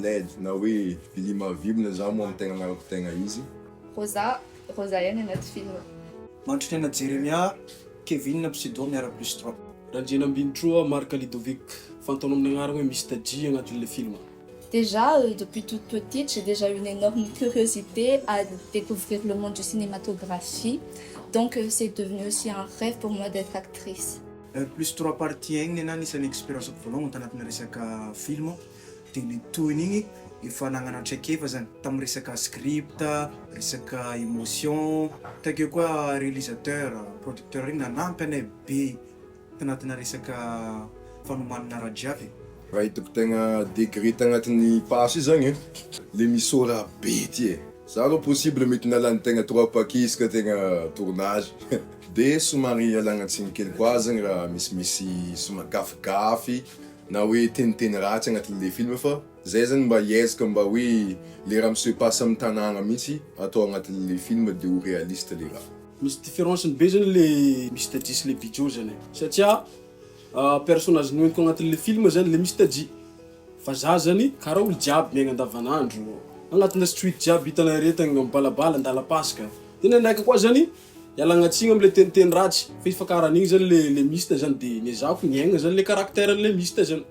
Led na hoe Billy Mahavibona za moa amin'ny tegna agnarako tegna izy. Rosa, Rosa ihany anaty film. Mandritra Jeremia, Kevin pseudo miara plus trois. Randrianambinitroa Marc Ludovic, fantanao amin'ny agnarana hoe Mister G agnatin'le film. Déjà, depuis toute petite, j'ai déjà une énorme curiosité à découvrir le monde du cinématographie. Donc, c'est devenu aussi un rêve pour moi d'être actrice. Plus trois partie igny nena anisan'ny expérience voalohany tanatina resaka film, de ny tohiny igny efa nagnana traikefa zany tamin'ny resaka script, resaka émotion, takeo koa réalisateur, producteur regny nanampy anay be tanatina resaka fanomanana raha jiaby. Raha hitako tegna degré tagnatin'ny passe io zagny e, le misôra be ty e. Za aloha possible mety nalany tegna trois paquets isaka tegna tournage, de somary ialagna tsiny kely koa zagny raha misimisy somary gafigafy na hoe teniteny ratsy agnatin'le film, fa zay zany mba hiezaka mba hoe le raha mi-se passe amin'ny tanàgna mihitsy atao agnatin'le film, de ho réaliste le raha. Misy différence be zany le Mister G sy le Bijo zany, satria personnage noentiko agnatin'le film zany le Mister G, fa za zany karaha olo jiaby miaigna andavanandro agnatina street jiaby hitanay retagny, mibalabala andala-pasika. De ndraindraiky koa zany ialagna tsiny amle teniteny ratsy, fa izy fa karaha an'igny zany le Mister zany, de niezahako niaigna zany le caractère an'le Mister zany.